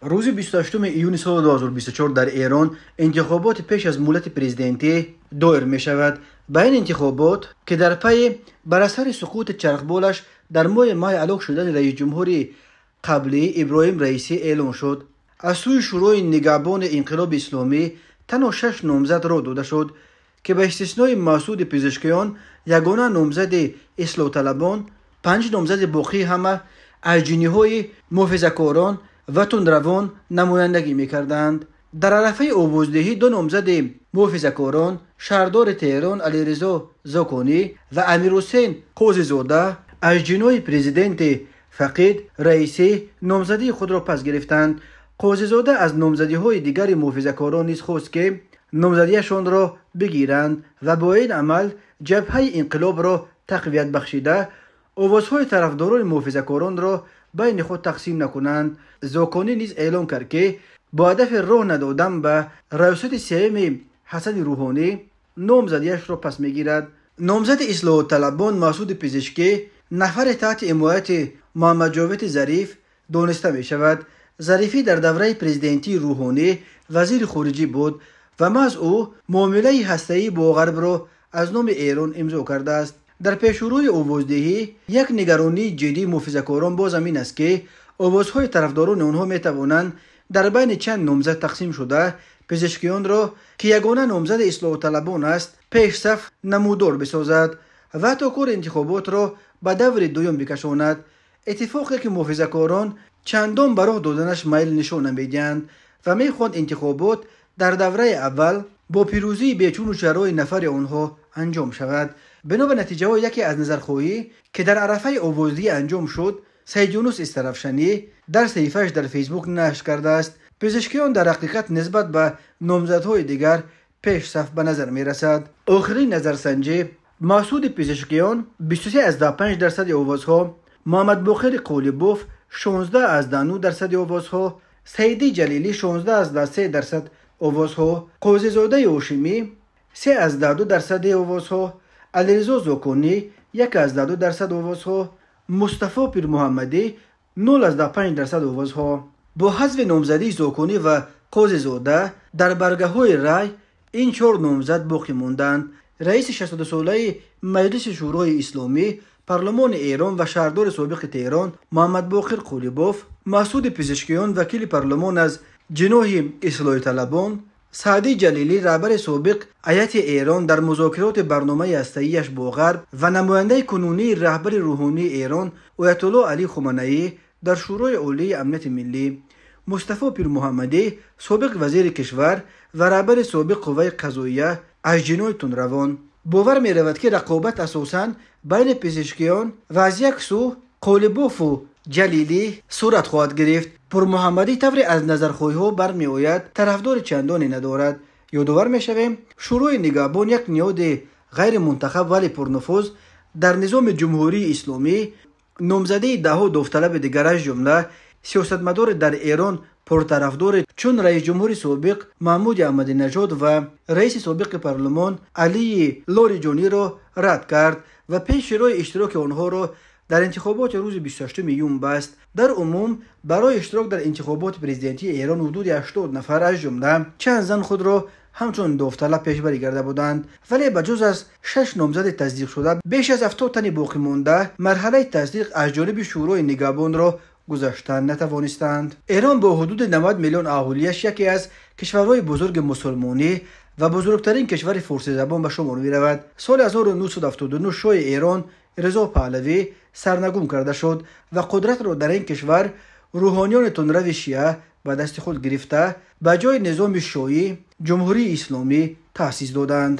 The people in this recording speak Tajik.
Рӯзи 28 июни соли 2024 дар Эрон интихоботи пеш аз муҳлати президентӣ доир мешавад. Ба ин интихобот, ки дар пайи бар асари суқути чархболаш дар моҳи май ҳалок шудани раисҷумҳури қаблӣ Иброҳим Раисӣ эълон шуд, аз сӯи Шӯрои нигаҳбони инқилоби исломӣ танҳо 6 номзад роҳ дода шуд, ки ба истиснои Масуди Пизишкиён, ягона номзади ислоҳталабон, 5 номзади боқӣ ҳама аз ҷиниҳои муҳофизакорон ва тундравон намояндагӣ мекарданд. Дар арафаи овоздиҳӣ 2 номзади муҳофизакорон, шаҳрдори Теҳрон Алиризо Зоконӣ ва Амирҳусейн Қозизода аз ҷиноҳи президенти фақид Раисӣ номзадии худро пас гирифтанд. Қозизода аз номзадиҳои дигари муҳофизакорон низ хост, ки номзадиашонро бигиранд ва бо ин амал ҷабҳаи инқилобро тақвият бахшида, овозҳои тарафдорони муҳофизакоронро байни худ тақсим накунанд. Зоконӣ низ эълон кард, ки бо ҳадафи роҳ надодан ба раёсати сеюми Ҳасани Рӯҳонӣ номзадиашро пас мегирад. Номзади ислоҳоталабон Масуди Пизишкӣ нафари таҳти ҳимояти Муҳаммадҷовиди Зариф дониста мешавад. Зарифӣ дар давраи президентии Рӯҳонӣ вазири хориҷӣ буд ва маҳз ӯ муомилаи ҳастаӣ бо ғарбро аз номи Эрон имзо кардааст. Дар пешрӯи овоздиҳӣ як нигаронии ҷиддии муҳофизакорон бозам ин аст, ки овозҳои тарафдорони онҳо метавонанд дар байни чанд номзад тақсим шуда, Пизишкиёнро, ки ягона номзади ислоҳоталабон аст, пешсаф намудор бисозад ва ҳатто кори интихоботро ба даври дуюм бикашонад. Иттифоқе ки муҳофизакорон чандон ба роҳ доданаш майл нишон намедиҳанд ва мехоҳанд интихобот дар давраи аввал бо пирӯзии бечуну чарои нафари онҳо анҷом шавад. Бино ба натиҷаҳои яке аз назархоҳӣ, ки дар арафаи овоздиҳӣ анҷом шуд, Саид Юнус Истарафшанӣ дар саҳифааш дар Фейсбук нашр кардааст: Пизишкиён дар ҳақиқат нисбат ба номзадҳои дигар пешсаф ба назар мерасад. Охирин назарсанҷӣ: Масуди Пизишкиён 23,5% овозҳо, Муҳаммадбоқири Қолибоф 16,9% овозҳо, Саиди Ҷалилӣ 16,3% овозҳо, Қозизодаи Ҳошимӣ 3,2% овозҳо, Алиризо Зоконӣ 1,2% овозҳо, Мустафо Пирмуҳаммадӣ 0,5% овозҳо. Бо ҳазфи номзадии Зоконӣ ва Қозизода дар баргаҳои рай ин 4 номзад боқӣ монданд. Раиси 62-солаи Маҷлиси Шӯрои Исломӣ, парлумони Эрон ва шаҳрдори собиқи Теҳрон Муҳаммадбоқир Қолибоф, Масуди Пизишкиён вакили парлумон аз ҷиноҳи ислоҳиталабон, Саъдӣ Ҷалилӣ раҳбари собиқ ҳайати Эрон дар музокироти барномаи ҳастаияш бо ғарб ва намояндаи кунунии раҳбари рӯҳонии Эрон Оятуллоҳ Алӣ Хоманаӣ дар Шӯрои Олии Амнияти Миллӣ, Мустафо Пирмуҳаммадӣ собиқ вазири кишвар ва раҳбари собиқ қувваи қазоия аз ҷиноҳи тундравон. Бовар меравад, ки рақобат асосан байни Пизишкиён ва аз як сӯ Қолибофу Ҷалилӣ сурат хоҳад гирифт. Пурмуҳаммадӣ тавре аз назархоҳиҳо бармеояд тарафдори чандоне надорад. Ёдовар мешавем, Шӯрои нигаҳбон як ниҳоди ғайримунтахаб вале пурнуфуз дар низоми Ҷумҳурии Исломӣ номзадии даҳҳо довталаби дигар, аз ҷумла сиёсатмадори дар Эрон пуртарафдори чун раисҷумҳури собиқ Маҳмуди Аҳмадинажод ва раиси собиқи парлумон Алии Лориҷониро рад кард ва пеши роҳи иштироки онҳоро дар интихоботи рӯзи 28 июн баст. Дар умум барои иштирок дар интихоботи президентии Эрон ҳудуди 80 нафар, аз ҷумла чанд зан, худро ҳамчун довталаб пешбарӣ карда буданд, вале ба ҷуз аз 6 номзади тасдиқшуда беш аз 70 тани боқимонда марҳалаи тасдиқ аз ҷониби Шӯрои нигаҳбонро гузаштан натавонистанд. Эрон бо ҳудуди 90 миллион аҳолиаш яке аз кишварҳои бузурги мусулмонӣ ва бузургтарин кишвари форсизабон ба шумор меравад. Соли 1979 шоҳи Эрон Резо Паҳлавӣ сарнагун карда шуд ва қудратро дар ин кишвар рӯҳониёни тундрави шиа ба дасти худ гирифта, ба ҷои низоми шоҳӣ Ҷумҳурии Исломӣ таъсис доданд.